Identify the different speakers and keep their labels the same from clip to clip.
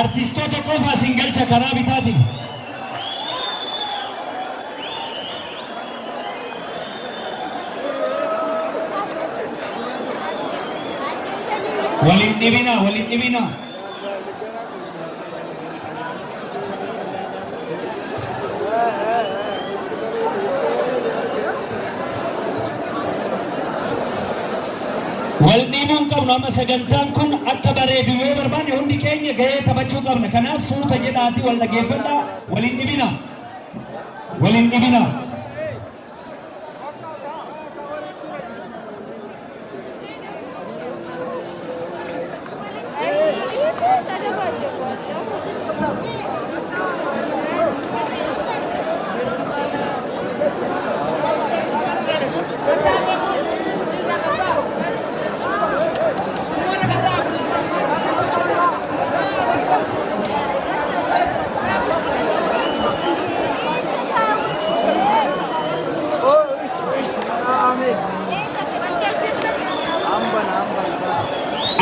Speaker 1: Artistoota qofa isin galcha karaa bitaatiin. Waliin dhibinaa, waliin dhibinaa. Wal dhiibuu hin qabnu amma sagantaan kun akka bareedu yoo barbaanne hundi keenya gahee taphachuu qabna. Kanaaf suuta jedhaatii wal dhageeffadhaa, wal hin dhibinaa. Wal hin dhibinaa.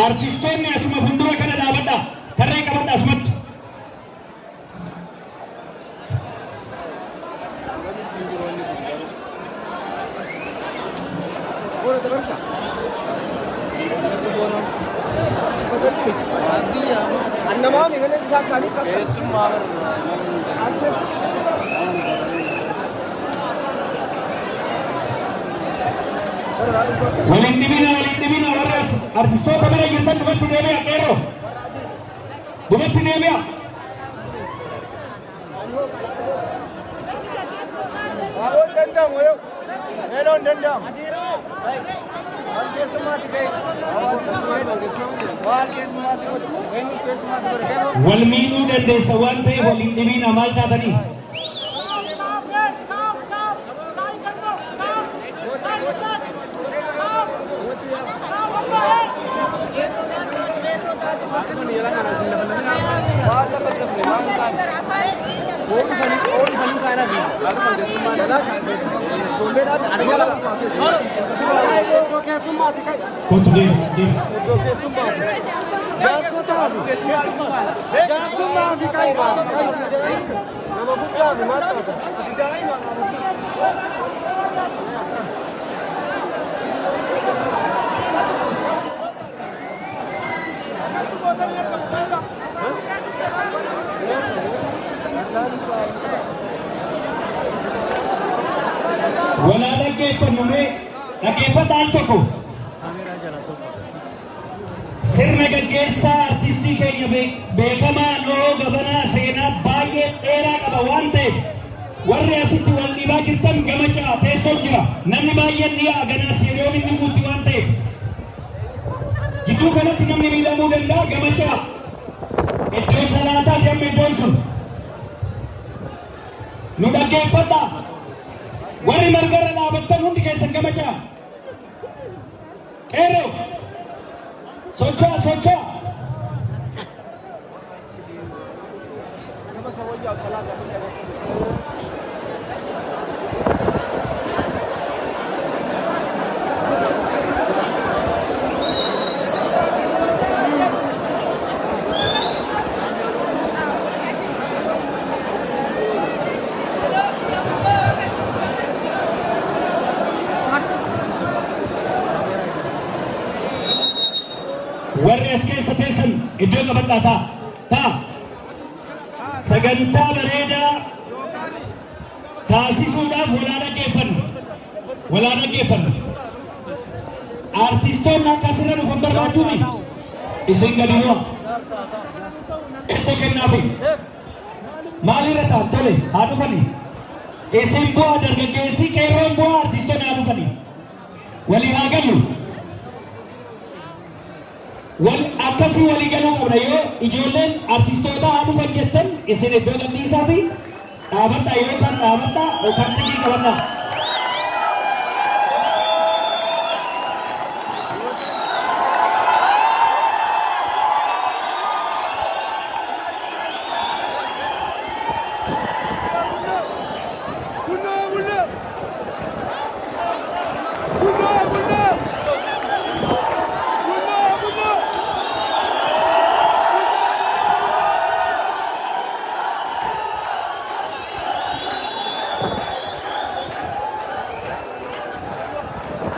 Speaker 1: Artistoonni asuma fuuldura kana dhaabadhaa. Tarree qabadhaa asumatti. Waliin dhibina, waliin dhibina warra artistoota bira jirtan dubatti deebi'a qeerroo. Dubatti deebi'a. Wal miidhuu dandeessa waan ta'eef waliin dhibina maal taatanii? Kottu deemi deemi. Walaa dhaggeeffannu mee dhaggeeffadha al tokko. Sirna gaggeessaa artistii keenya beekamaa Nohoo Gabanaa seenaa baay'ee dheeraa qaba waan ta'eef warri asitti wal dhiibaa jirtan gama ce'aa teessoon jira. Namni baay'een ni yaa'a ganaa isteediyoomiin ni guutti waan ta'eef. Jidduu kanatti namni miidhamuu danda'a gama ce'aa. Iddoo salaataati amma iddoon sun. Nu dhaggeeffadhaa. Warri margarra dhaabattan hundi keessan gama ce'aa. Qeerroo! Socho'a socho'a! Warri as keessa teessan iddoo qabadhaa taa. Taa. Sagantaa bareedaa taasisuudhaaf walaa dhaggeeffannu. Walaa dhaggeeffannu. Artistoonni akka asirra dhufan barbaadduumi. Isin gadi bu'a. Iddoo kennaafi. Maalirra ta'an tole haa dhufanii. Isin bu'aa dargaggeessi qeerroon bu'aa artistoonni haa dhufanii. Walii haa gallu. Wal akkasii walii galuu qabna yoo ijoolleen artistootaa haa dhufan jettan isin iddoo gadhiisaa fi dhaabadhaa yookaan dhaabadhaa yookaan xigii qabadhaa.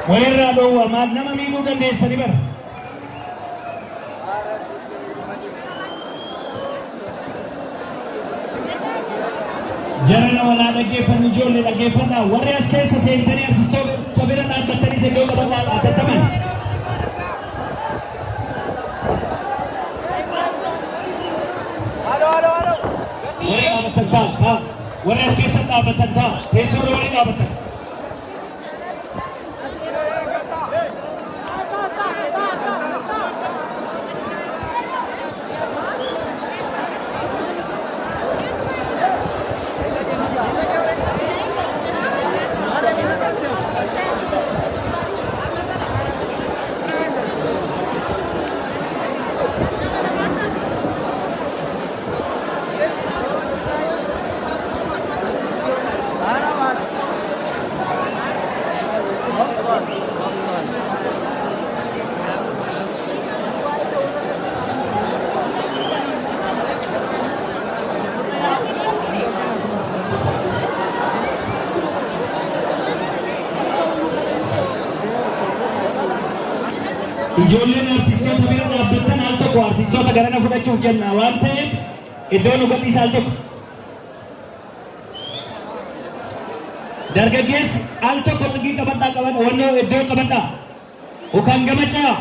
Speaker 1: Walirraa dhoowwa maal nama miidhuu dandeessani bara. Jarana walaa dhaggeeffannu, ijoollee dhaggeeffadhaa. Warri as keessa seentanii artistoota bira dhaabbattanis iddoo qabadhaa atattaman. Warri dhaabattan taa taa. Warri as keessa dhaabattan taa. Teessoorra warri dhaabattan. Ijoolleen artistoota bira dhaabbattan al tokko artistoota garana fudhachuuf jenna waan ta'eef iddoo nu gadhiisa al tokko. Dargaggeessi al tokko xigii qabadhaa qabadha wannoo iddoo qabadhaa. Yookaan gama ce'aa.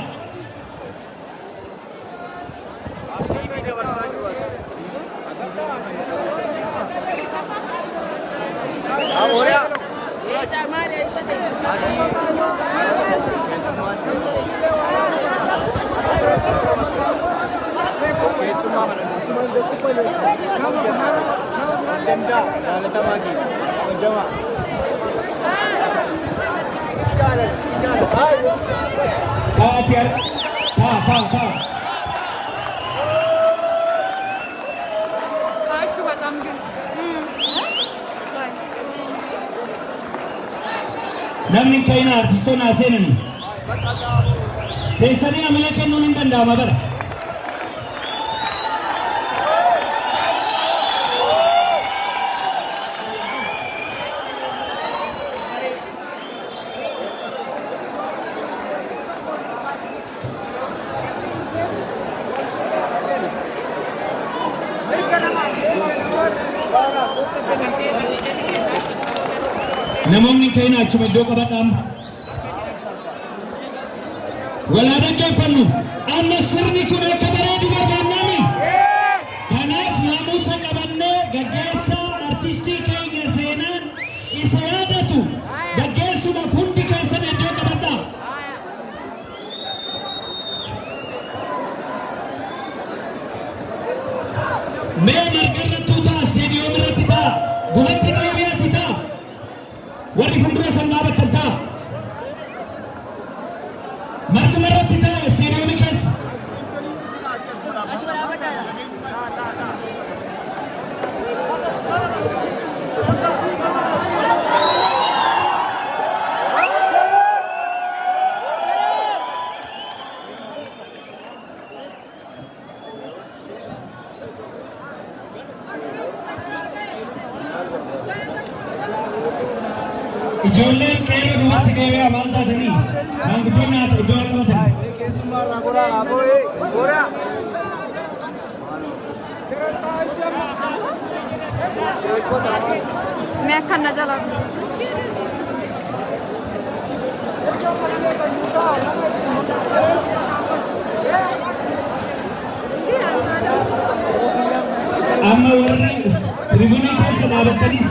Speaker 2: Jaalatamaa keenya kabajamaa.
Speaker 1: Taati taa taa taa.
Speaker 3: ታቹ በጣም ግን
Speaker 1: Namni hin ka'ina, artistoonni haa seenani. Teessanii amila kennuun hin danda'ama bara. Namoonni hin ka'ina, achuma iddoo qabadhaa amma. Walaa dhaggeeffannu, amma sirni kun akka bareedu barbaannaami. Kanaaf naamusa qabannee gaggeessaa artistii keenya seenaan isa yaadatu gaggeessuudhaaf hundi keessan iddoo qabadhaa. Mee marga irrattuu ta'a, isteediyoom irratti ta'a, gubatti deebi'aatti ta'a. Warri fuuldura san dhaabattan ta'a. Marguma irratti ta'a isteediyoomii keessa. Ijoolleen qeerroo duubatti deebi'aa, maal taatanii? Maanguddoonni haa ta'u iddoo haa qabatan.
Speaker 2: Keessummaa goraa abooyee goraa.
Speaker 3: Mee akkana jala.
Speaker 1: Amma warri tiribuunii keessa dhaabattanis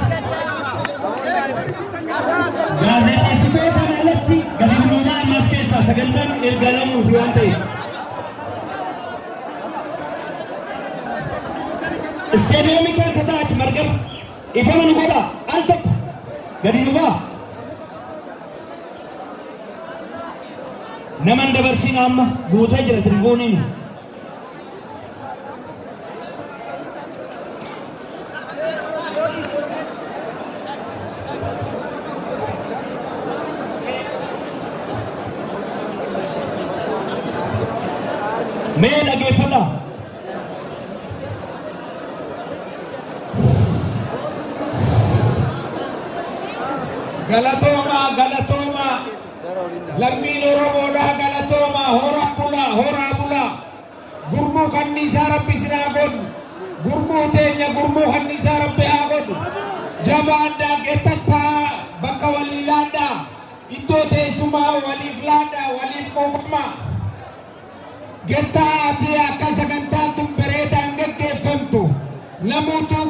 Speaker 1: gaazexeessitootaan alatti gadi nuunaa ammas keessaa sagantaan ergalamuuf waan ta'eef. Isteediyoomii keessa taa'achi margama. Ifama nu godhaa al tokko gadi nu ba'a. Nama hin dabarsin, amma guutee jira tiribuuniin. Mee dhageeffadhaa.
Speaker 4: Galatoomaa, galatoomaa. Lammiin Oromoodhaa galatooma, horaa bulaa, horaa bulaa. Gurmuu kanniisaa Rabbi isin haa godhu. Gurmuu teenya gurmuu kanniisaa Rabbi haa godhu. Jabaadhaa, qexxattaa, bakka walii laadhaa. Iddoo teessumaa waliif laadhaa, waliif quuqamaa. Gettaa ati akka sagantaan tun bareedaan geggeeffamtu namuutuu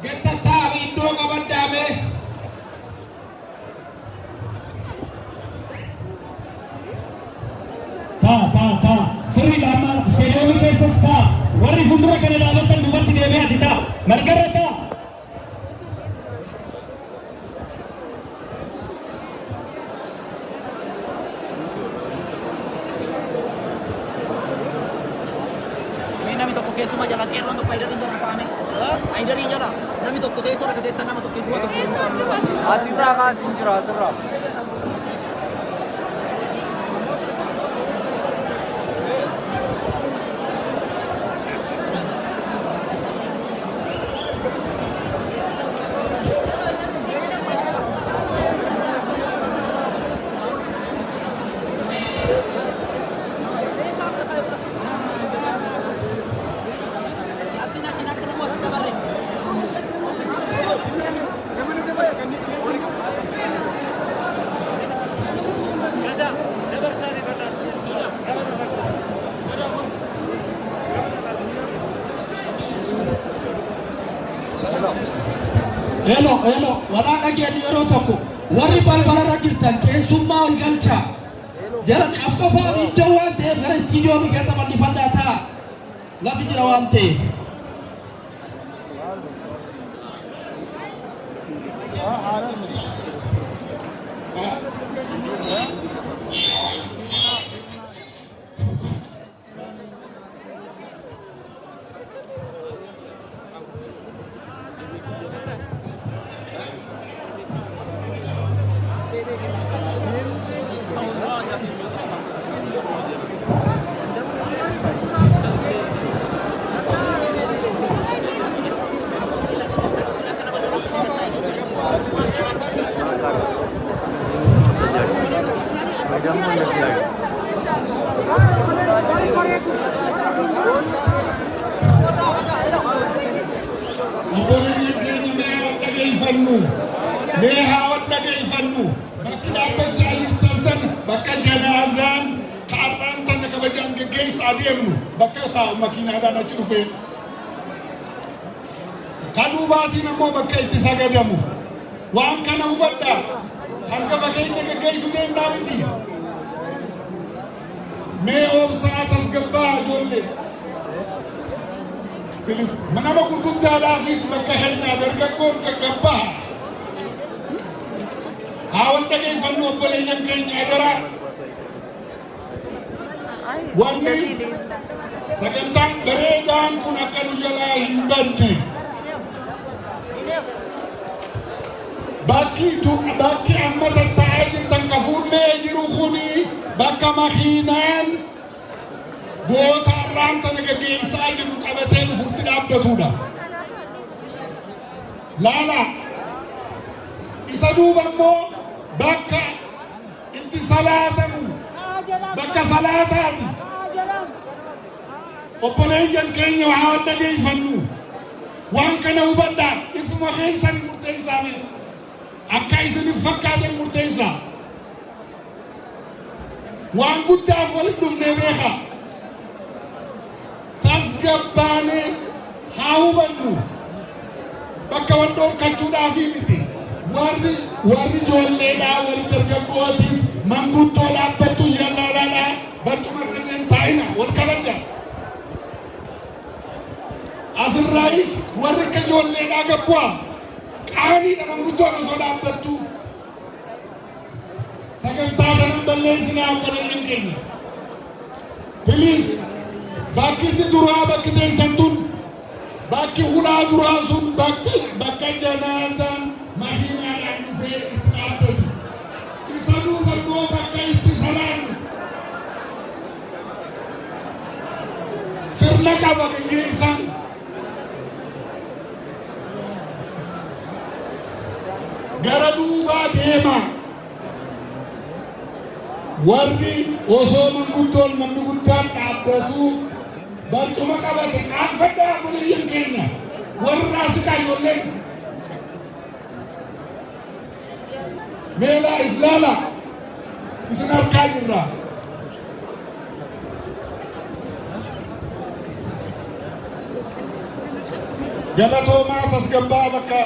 Speaker 4: gettattaa iddoo qabadhaa mee.
Speaker 1: Taa taa taa, sirriidha. Amma isteediyoomii keessas taa. Warri fuuldura kana dhaabatan duubatti deebi'aati taa. Margarra taa.
Speaker 5: Mee namni tokko keessuma jala, qeerroon tokko Ayidarii jala kaa'ame. Ayidarii jala namni tokko teessoo argateetta, nama tokko keessuma tokko.
Speaker 2: Asirraa kaasiin jira, asirraa.
Speaker 6: Hello, hello, walaa dhageenyu. Yeroo tokko warri balbalarra jirtan keessummaa ol galchaa. Jaran as qofaan iddoo waan ta'eef gara istiidiyoomii keessa bal'ifadhaa ta'a. Lafi jira waan ta'eef.
Speaker 4: Obboleeyyan keenya, mee haa dhageeffannu. Mee haa dhageeffannu. Bakki dhaabbachaa jirtan san bakka janaazaan kaarraan tana kabajaan geggeessaa deemnu bakka taa'u makiinaadhaan achi dhufee. Ka duubaatiin ammoo bakka itti sagadamu. Waan kana hubadhaa. Hangafa keenya geggeessu deemnaa miti. Mee obsaa, tasgabbaa ijoollee. Bilis nama gurguddaadhaafis bakka kennaa, dargaggoon gaggabbaa. Haa wal dhageeffannu, obboleeyyan keenya, adaraa. Wanni sagantaan bareedaan kun akka nu jalaa hin badne. Bakki amma tattaa'aa jirtan ka fuullee jiru kuni bakka makiinaan goota har'aan tana gaggeessaa jiru qabatee dhufutti dhaabbatudha. Laala, isa duuba immoo bakka itti salaatamu, bakka salaataati. Obboleeyyan keenya, haa dhageeffannu. Waan kana hubadhaa, ifuma keessan murteessaa mee. Akka isiniif fakkaatan murteessaa. Waan guddaaf walitti dhufnee beekaa. Tasgabbaanee haa hubannu. Bakka wal dhorkachuudhaafii miti. Warri ijoolleedhaa, warri dargaggootis manguddoo dhaabbattu yallaalaadhaa, barcuma irra hin taa'ina, wal kabaja. Asirraayis warri akka ijoolleedhaa gabbu'aa. Qaaniidha manguddoon osoo dhaabbattu. Sagantaa kanan balleessinaa, obboleeyyan keenya. Please, bakki itti duraa, bakki teessan tun, bakki hulaa duraa sun bakka janaazaan makiinaadhaan dhufee itti dhaabbatu. Isa duuba immoo bakka itti salaannu. Sirna qaba gaggeessaan. Gara duubaa deema. Warri osoo manguddoon namni guddaan dhaabbatu barcuma qabate qaanfadhaa, obboleeyyan keenya. Warri raasikaa ijoolleen meelaa islaala isin harkaa jirra. Galatoomaa, tasgabbaa, bakka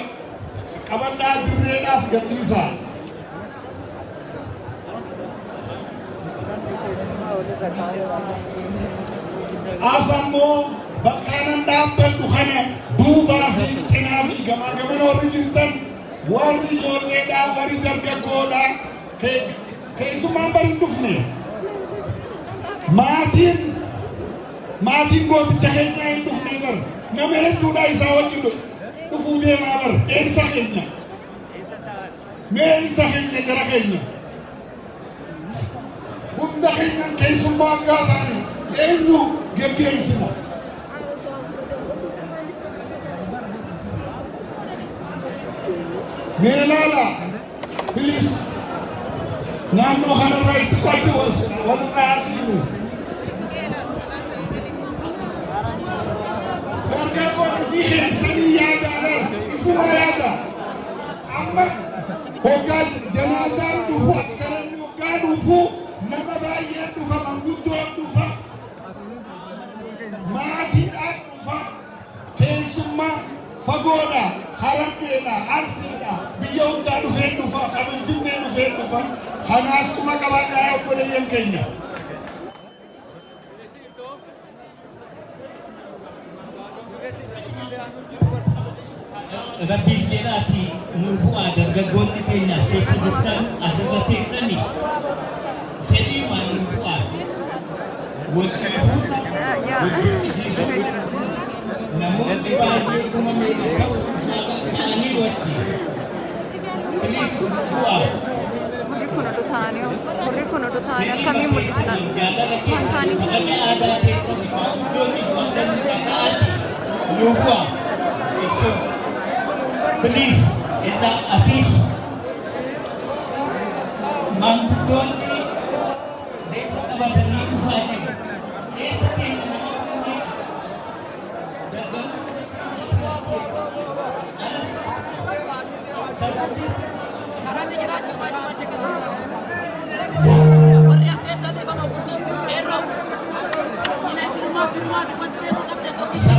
Speaker 4: qabadhaa, dirreedhaas gadhiisaa. As ammoo bakka anan dhaabbadhu kana duubaa fi cinaa fi gamaa gamana warri jirtan, warri ijoolleedhaa, warri dargaggoodhaa, keessummaan bari hin dhufne. Maatiin gooticha keenyaa hin dhufne bar. Nama hedduudha isaa wajjin dhufuu deemaa bar. Eessa keenya? Mee eessa keenya, jara keenya? Hunda keenyan keessummaa hangaa taane eenyu geggeessina? Mee ilaala, please, naannoo kanarraa itti achi walirraa asiinu. Dargaggoonni fi keessanii yaadaalaan ifuma yaada. Amma hoggaa janaazaan dhufu, akkananni hoggaa dhufu, nama baay'een dhufa, manguddoon dhufa, maatiidhaan dhufa, keessummaa fagoodha, Harargeedha, Arsiidha, biyya hundaa dhufeen dhufa, kan Finfinnee dhufeen dhufa. Kanaas quba qabaadhaa, obboleeyyan keenya.
Speaker 7: Rabbiif jedhaati nu bu'aa. Dargaggoonni keenya as keessa jirtan, asirra teessanii fedhii maan nu bu'aa. Wal dhiibuurra, wal dirqisiisuurra, namoonni baay'ee kuma meeqa ta'u ta'anii wajji. Please, nu bu'aa.
Speaker 3: Warri kun oduu ta'anii, warri kun oduu ta'anii akkamiin mul'isan?
Speaker 7: Jaalala keessan, kabaja aadaa keessan, maanguddootiif qabdan irra ka'aati nu bu'aa. Isu please, illaa asiis maanguddoonni reefa qabatanii dhufaa jiru. Eessa keenya nama kunneen dargaggoonni alas
Speaker 5: Karaatti jiraachuu baay'ee. Warri as teessan dhiifama guutii. Qeerroo. Ina isinumaa firmaa fi wanti beekuu qabdan tokkicha.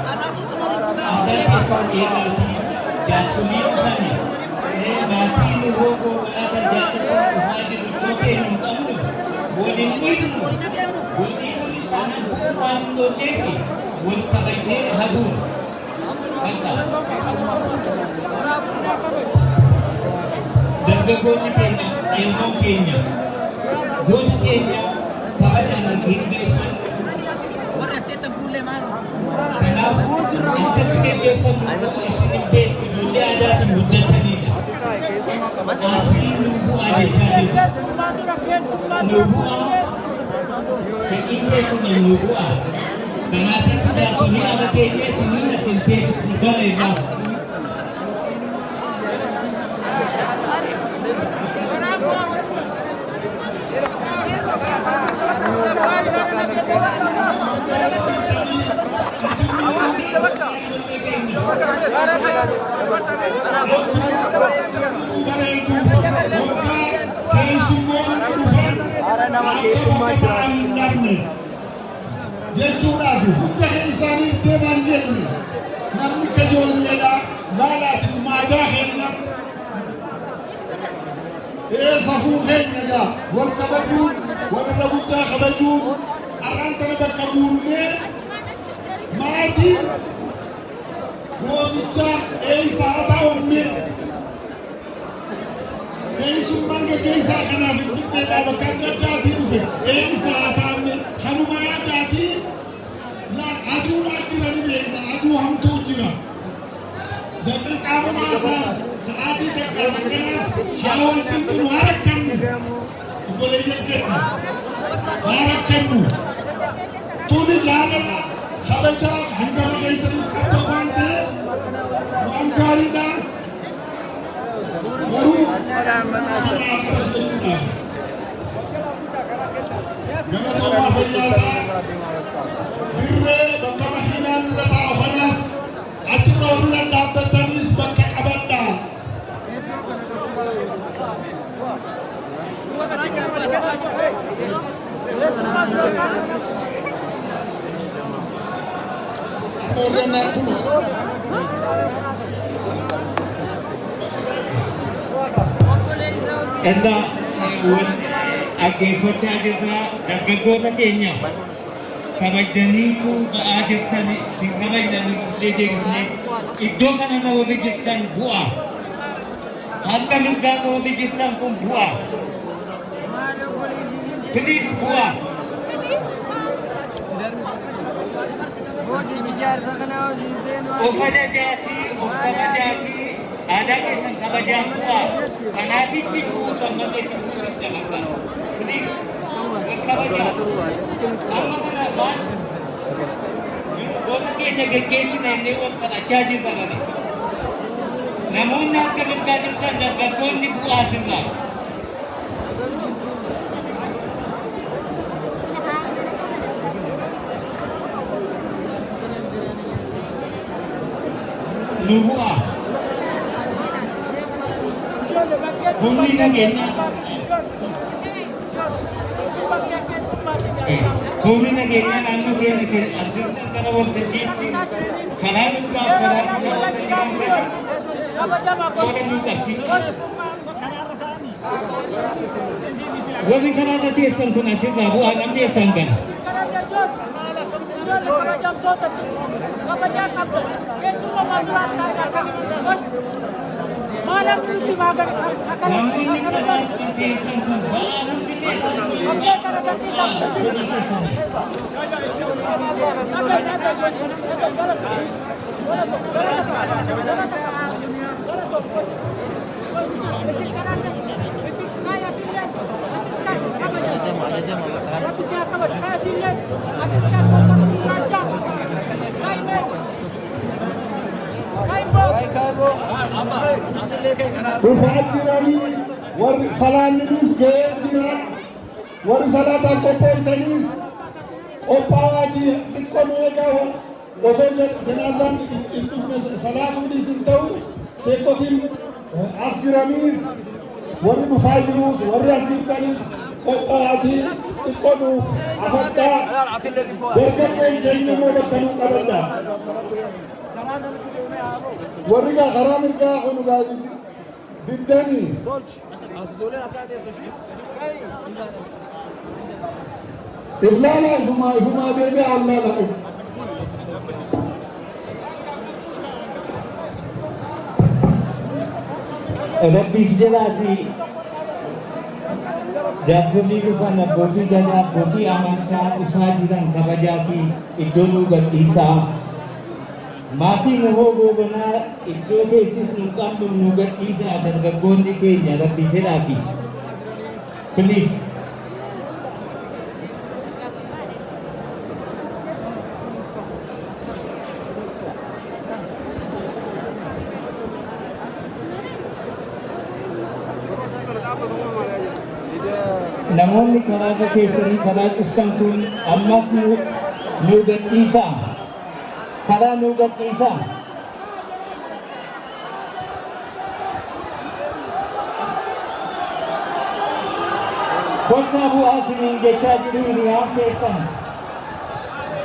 Speaker 5: Kanaafuu kuma dhugaa.
Speaker 7: Aadaa keessan eegaatii jaarsolii dhufani, maatii Nuhoo Goobanaa kan jaallatan dhufaa jiru. Iddoo keenya hin qabnu, waliin dhiibnu. Wal dhiibuunis taanaan bu'uu waan hin oolleefi wal kabajnee habuun bakka. Dargaggoonni keenya, qeerroon keenya, goota keenya kabajaan geggeessan.
Speaker 5: Warri as teessan fuullee maaloo.
Speaker 7: Kanaaf akkatti geggeeffannu isin hin beektu, ijoollee aadaatiin guddatanidha. Asii nu bu'aa jechaa jiru. Nu bu'aa, fedhiin keessaniin nu bu'aa. Kanaatiif jaarsolii ala keenya isiniin asin teessisu gara irraa.
Speaker 4: Keessummoonni dhufan akka bakka ta'an hin dhabne jechuudhaaf hunda keessaanis deemaan jenne. Namni akka ijoolleedha laalaati aadaa keenyaatti ee safuu keenya gaa wal kabajuun, walirra guddaa kabajuun, har'aan tana bakka guunnee maatiin gootichaa eessa haa ta'umme? Keessummaan gaggeessaa kanaaf Finfinneedhaa bakka adda addaatii dhufe eessa haa ta'amme? Kanuma yaadaatii aduudhaan jira, ni beekna, aduu hamtuu jira. Daqiiqaa muraasa, sa'aatii takka akkanaaf haa wal cinqinu, haa rakkannu, obboleeyyan keenya, haa rakkannu. Tuni jaalala kabajaa hangafa keessaniif qabdan waan ta'eef waan gaariidha. Garuu kanaa qabatu jechuudha. Warra kun
Speaker 7: Irraa wal dhaggeeffachaa jirra. Dargaggoota keenya kabajaniitu ba'aa jirtan, sin kabajna illee deebifne. Iddoo kanarra warri jirtan bu'aa. Harka mirgaarra warri jirtan kun bu'aa. Please, bu'aa. Of ajajaatii, of kabajaatii, aadaa keessan kabajaa bu'aa. Kanaafitti buutu ammallee isin buusus dabalta. Please, wal kabajaa. Amma kana waan goota keenya geggeessina innee wal kadhachaa jirra bane. Namoonni harka mirgaa jirtan, dargaggoonni, bu'aa sirraa. Nu bu'aa. Humni nageenyaa, humni nageenyaa naannoo keenya as jirtan gara waltajjiitti karaa mirgaaf karaa bitaa warra jiran kana qooda nuu qabsiisu. Warri karaarra teessan kun asirraa bu'aa, namni eessaan gala? Namoonni karaarra teessan kun ba'aa, hundi keessan fedha keessan.
Speaker 4: Dhufaa jiranii, warri salaanninis ga'ee jira. Warri salaataaf qophooytanis qophaa'aatii xiqqoo nu eegaa. Osoo janaazaan hin dhufne salaatuunis hin ta'u. Sheekotiin as jiranii, warri dhufaa jirus, warri as jirtanis qophaa'aatii xiqqoo nuuf afadhaa. Dargaggoon keenya immoo bakka nuu qabadhaa. Warri gaa karaa mirgaa kun gaa diddanii. Iflaala, ifumaa ifumaa deebi'a, wallaala.
Speaker 7: Rabbiif jedhaati, jaarsolii dhufan, abbootii gadaa, abbootii amantaa dhufaa jiran kabajaatii iddoo nuu gadhiisaa. Maatii nu hoo goobanaa iddoo teessisnu hin qabnu, nu gadhiisaa dargaggoonni keenya, Rabbiif jedhaati. Please. Namoonni karaarra keessanii karaa cuftan kun ammas nu gadhiisaa. Karaa nu gadhiisaa. Kottaa bu'aa isiniin jechaa jiru hiriyaan keessan.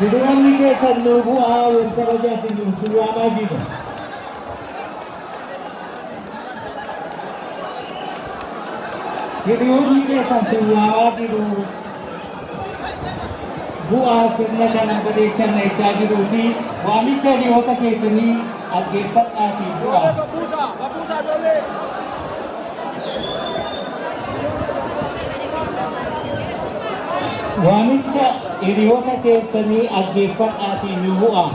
Speaker 7: Hiriyoonni keessan nu bu'aa, wal kabajaa isin waamaa jiru. Hiriyoonni keessan sin waamaa jiru. Bu'aa, sirna kana bareechan jechaa jiruuti. Waamicha hiriyoota keessanii dhaggeeffadhaatii bu'aa.
Speaker 5: Babuusaa, babuusaa ijoollee.
Speaker 7: Waamicha hiriyoota keessanii dhaggeeffadhaatii nu bu'aa.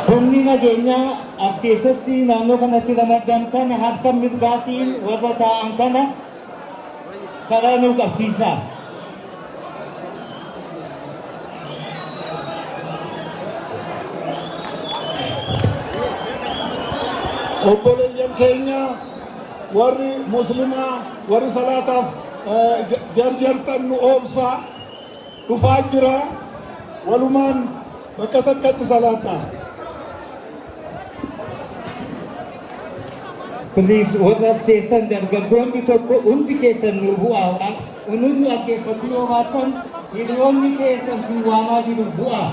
Speaker 7: Humni nageenyaa as keessatti naannoo kanatti ramadamtan harka mirgaatiin warra taa'an kana karaa nuu qabsiisaa.
Speaker 4: Obboleeyyan keenya warri muslimaa, warri salaataaf jarjartan, nu oobsaa, dhufaa jira. Walumaan bakka takkatti salaadhaa.
Speaker 7: Please, warra seessan dargaggoonni tokko hundi keessan nu bu'aa. Nuti dhaggeeffachuu yoo baattan, hiriyoonni keessan si waamaa jiru, bu'aa.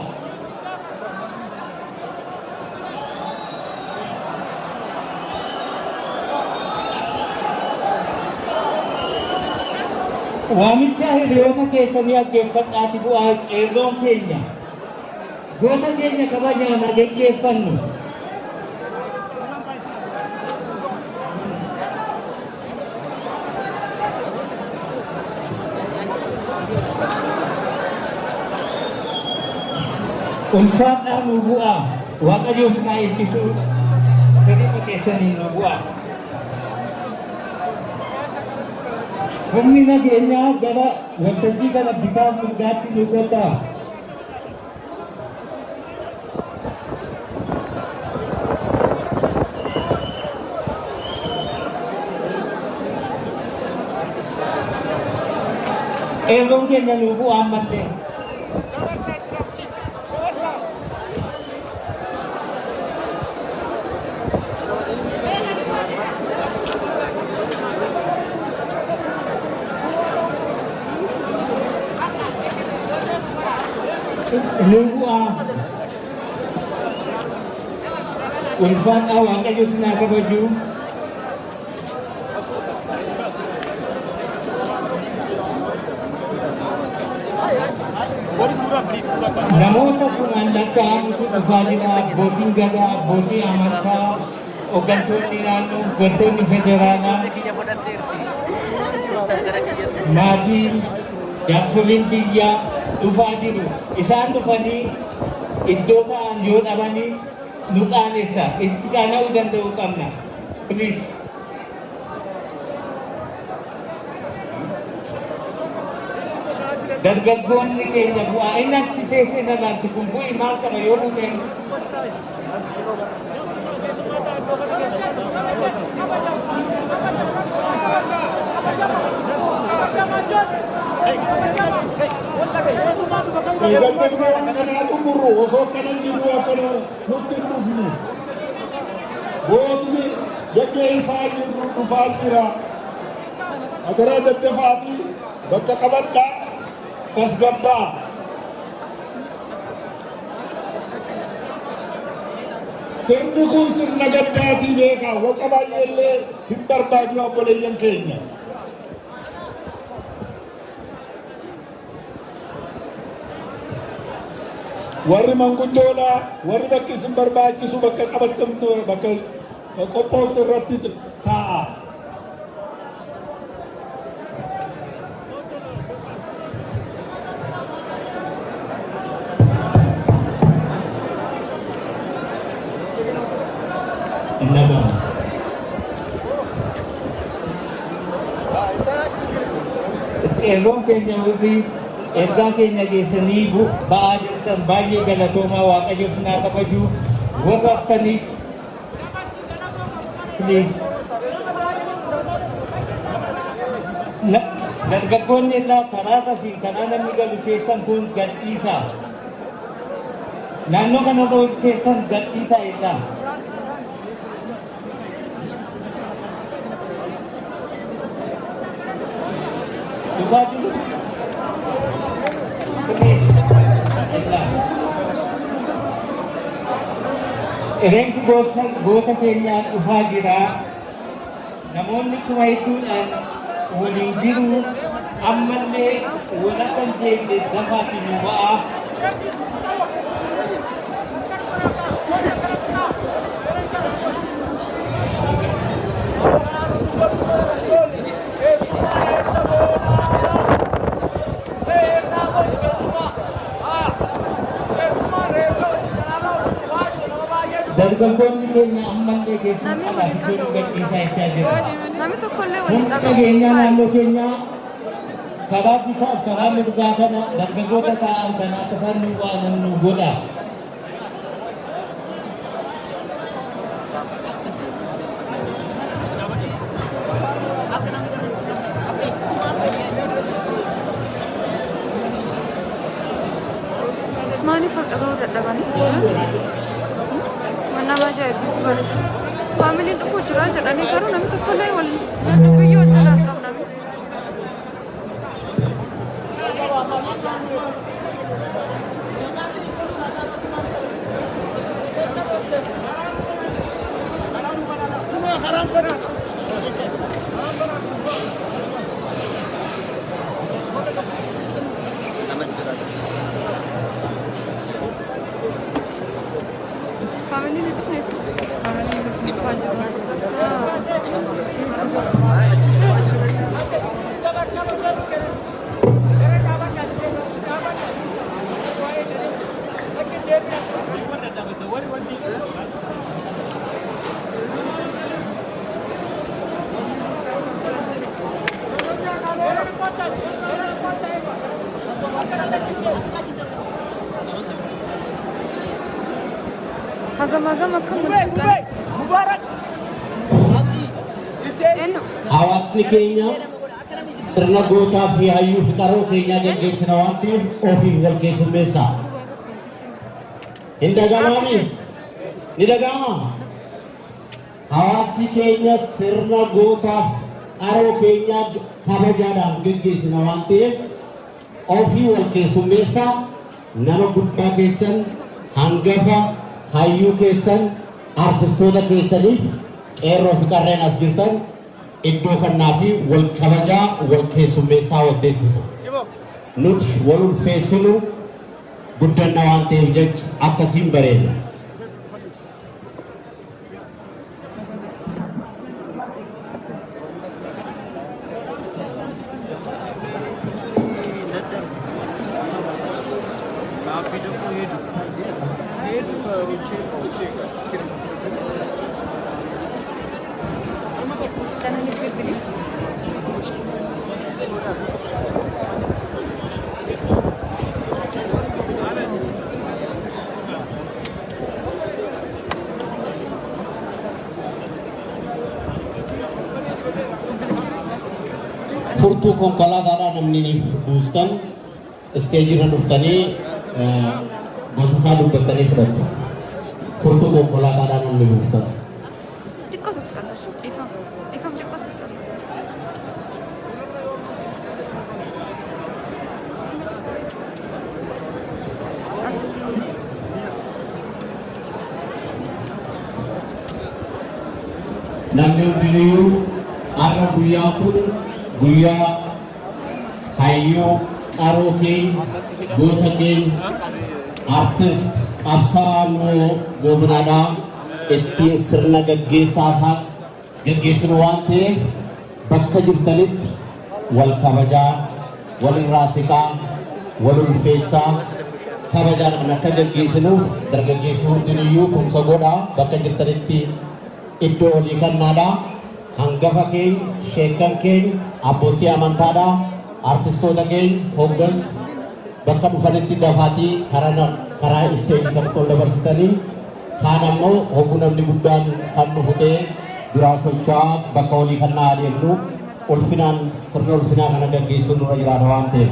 Speaker 7: Waamicha hiriyoota keessanii dhaggeeffadhaati bu'aa. Qeerroon keenya goota keenya kabajaan haa geggeeffannu. Ulfaadhaa, nu bu'aa. Waaqayyo isin haa eebbisu. Sirriima keessaniin nu bu'aa. Humni nageenyaa gara waltajjii kana bitaaf mirgaatti nu qophaa. Qeerroon keenya nu bu'aa ammallee. Nu bu'aa. Ulfaadhaa, Waaqayyo isin haa kabaju. Namoota kumaan lakkaa'amutu dhufaa jira. Abbootiin gadaa, abbootii amantaa, hooggantoonni naannoo, hooggantoonni federaalaa, maatiin, jaarsoliin biyyaa dhufaa jiru. Isaan dhufanii iddoo ta'an yoo dhabanii nu qaanessa. Itti qaana'uu danda'uu qabna. Please. Dargaggoonni keenya bu'aa. Inni achi teessee na laaltu kun bu'i, maal qaba yoo buuteen?
Speaker 4: Daddafnee akkanaa xumurru osoo akkana jirru akkana nutti hin dhufne. Gootni gaggeessaa jirru dhufaa jira. Agaraa daddafaatii bakka qabadhaa, tasgabbaa. Sirni kun sirna gaddaatii beekaa, waca baay'eellee hin barbaadu, obboleeyyan keenya. Warri manguddoodha, warri bakki isin barbaachisu bakka qabattan, bakka qophoofte irratti taa'a.
Speaker 7: Hin dhaga'amu. Qeerroon keenya ofii ergaa keenya geessanii ba'aa jirtan, baay'ee galatoomaa. Waaqayyo isin haa kabaju. Warra haftanis, please. Dargaggoonni irraa karaa tasiin karaa namni galu keessan kun gadhiisaa. Naannoo kanarra hojii keessan gadhiisaa irraa. Dhufaa jiru. Please. Irraa. Reenfi goota keenyaa dhufaa jira. Namoonni kuma hedduudhaan waliin jiru. Ammallee walakka hin deemne, dafaatii nu ba'aa. Dargaggoonni keenya ammallee keessumaa
Speaker 3: Namni
Speaker 7: alaaf
Speaker 3: waliin
Speaker 7: iddoo nu
Speaker 3: dhaga'u.
Speaker 7: gadhiisaa jechaa jira.
Speaker 3: Namni tokkollee waliin
Speaker 7: Humni
Speaker 3: dhaga'u.
Speaker 7: nageenyaa naannoo keenyaa karaa bitaaf karaa mirgaa kana dargaggoota taa'an kana akka isaan nu ba'an nu godha.
Speaker 3: Maaliif ol dhaga'uu dadhabanii? Waan nama ajaa'ibsiisu bara. Faamiliin dhufuu jira jedhanii garuu namni Family ni dhufne. Family ni dhufne jiru. Hagam hagam akkam hojjetan? Eenyu?
Speaker 7: Hawaasni keenya sirna gootaa fi hayyuu fi qaroo keenyaa geggeessina waan ta'eef ofiif wal keessummeessa. Hin dhagamaami? Ni dhagama? Hawaasni keenya sirna gootaaf qaroo keenyaa kabajaadhaan geggeessina waan ta'eef ofii wal keessummeessa. Nama guddaa keessan, hangafa hayyuu keessan, artistoota keessaniif qeerroo fi qarreen as jirtan iddoo kannaa fi wal kabajaa, wal keessummeessaa, wal teessisa. Nuti wal ulfeessinu guddanna waan ta'eef jecha akkasiin bareeda.
Speaker 3: Qananii bilbilii.
Speaker 7: Furtuu konkolaataadhaa namni niif buustan isteejirra dhuftanii gosa isaa dubbattanii fudhattu. Furtuu konkolaataadhaa namni buuftan.
Speaker 3: Xiqqoo tokko caalaa. Ifam. Ifam, xiqqoo tokko caalaa. As.
Speaker 7: Namni hundiniyyuu har'a guyyaan kun guyyaa hayyuu qaroo keenya, goota keenya, artist qabsaa'aa Nuhoo Goobanaadhaa ittiin sirna gaggeessaa isaa gaggeessinu waan ta'eef bakka jirtanitti wal kabajaa, walirraa siqaa, wal ulfeessaa, kabajaadhaan akka gaggeessinuuf dargaggeessi hundiniyyuu tumsa godhaa. Bakka jirtanitti iddoo olii kennaadha. Hangafa keenya, sheekkan keenya, abbootii amantaadha, artistoota keenya, hooggansa bakka dhufanitti dafaatii karaa isteejii kanatti ol dabarsitanii, kaan ammoo hogguu namni guddaan kan dhufu ta'e duraa socho'aa bakka olii kannaa adeemnu. Ulfinaan sirna ulfinaa kana gaggeessuun nurra jiraata waan ta'eef.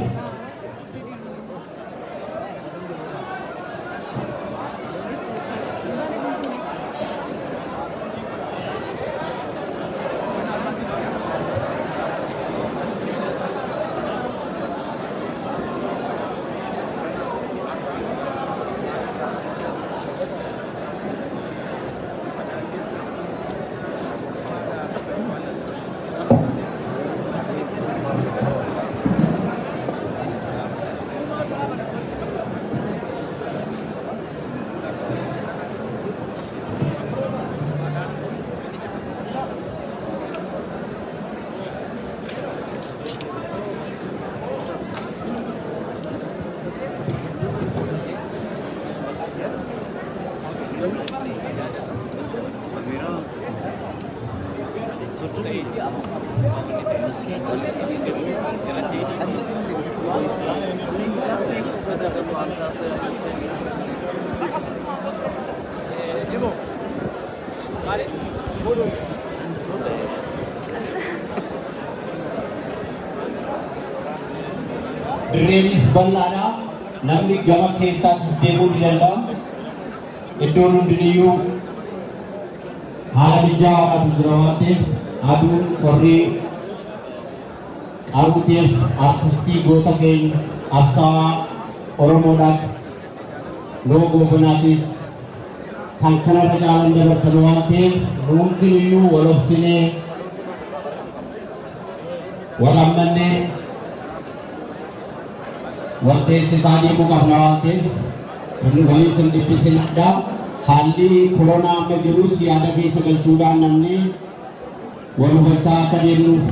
Speaker 7: Dirreenis bal'aadha. Namni gama keessaattis deemuu ni danda'a. Iddoon hundiniyyuu haala mijaawaadhaatu jira waan ta'eef, aduun qorrii qabuuteef, artistii goota keenya qabsaa'aa Oromoodhaaf Nuhoo Goobanaatis
Speaker 8: Kan kanarra caalan dabarsan waan ta'eef, nu hundinuyyuu wal obsinee, wal ammannee, wal teessisaa deemuu qabna waan ta'eef, waliin sin dhiphisinadha. Haalli koronaa amma jirus yaada keessa galchuudhaan namni wal hubachaa akka deemnuuf